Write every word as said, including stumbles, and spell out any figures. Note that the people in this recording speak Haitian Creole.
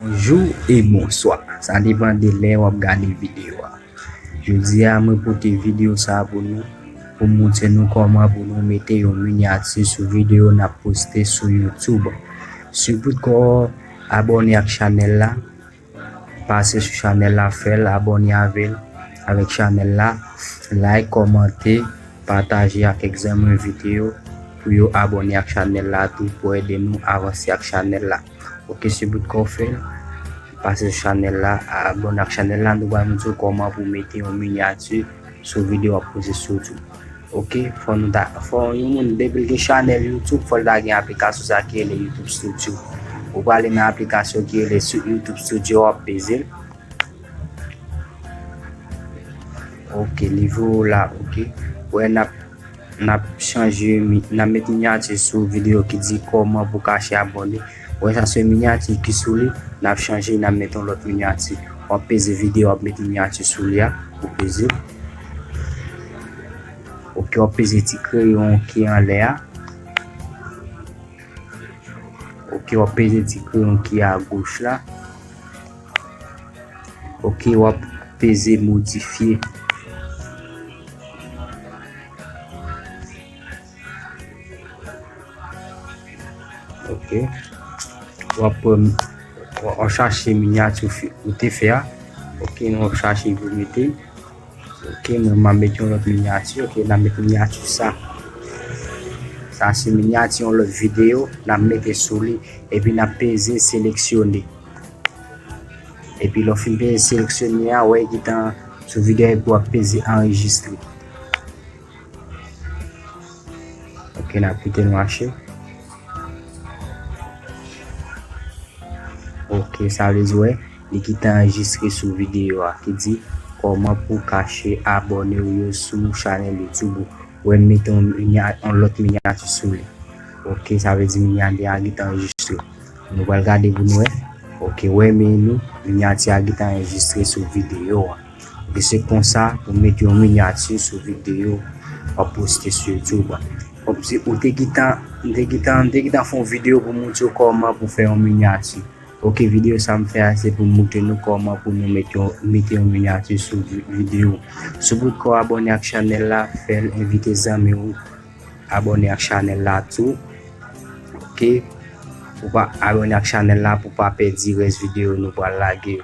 Bonjou e bonswa. Sa depann de lè w ap gade videyo a. Jodi a, mwen pote videyo sa pou nou, pou montre nou kòman pou nou mete yon minyati sou videyo n ap poste sou YouTube. Si w potko abòne ak chanèl la, pase sou chanèl la, fè l, abòne avè l, avèk chanèl la, like, kòmante, pataje ak kèk zanmi w videyo pou yo abòne ak chanèl la tou, pou ede nou avanse ak chanèl la. Ok, si w potko fè l, pase sou chanèl la, abòne ak chanèl la, nou pral montre w kòman pou mete yon minyati sou videyo w ap poste sou YouTube. Ok, fò nou ta, fò yon moun depi l gen chanèl YouTube, fò l ta gen aplikasyon sa ki rele YouTube Studio. Ou prale nan aplikasyon ki rele sou YouTube Studio, w ap peze l. Ok, li voye w la, ok. Wè, n ap, n ap chanje, mi- n ap met minyati sou videyo ki di kòman pou kache abòne. Wè, sa se minyati ki sou li, n ap chanje, n ap met yon lòt minyati. W ap peze videyo, w ap met minyati sou li a, ou peze l. Ok, w ap peze ti kreyon ki anlè a. Ok, w ap peze ti kreyon ki agoch la. Ok, w ap peze modifye. Ok. W ap, w ap chache minyati ou fi- ou te fè a. Ok, nou ap chache pou mete. Ok, mwen m ap met yon lòt minyati. Ok, n ap met minyati sa. Sa se minyati yon lòt videyo. N ap mete sou li. Epi n ap peze seleksyone. Epi lè w fin peze seleksyone a, wè ki tan sou videyo epi w ap peze anrejistre. Ok, n ap kite l mache. Ok, sa vle di, wè, li kite anrejistre sou videyo a, ki di kòman pou kache abòne w yo sou chanèl YouTube ou. Wè, m mete yon minya- yon lòt minyati sou li. Ok, sa vle di minyati a kite anrejistre. Nou pral gade pou nou wè. Ok, wè, men nou, minyati a kite anrejistre sou videyo a. E se konsa pou mete yon minyati sou videyo w ap poste sou YouTube. Kòmsi ou te gentan, m te gentan, m te gentan fè yon videyo pou montre w kòman pou fè yon minyati. Ok, videyo sa m fè a se pou montre nou kòman pou nou mete yon, mete yon minyati sou vi- videyo. Si w potko abòne ak chanèl la, fè l, envite zanmi w abòne ak chanèl la tou. Ok, pou pa abòne ak chanèl la pou pa pèdi rès videyo nou pral lage yo.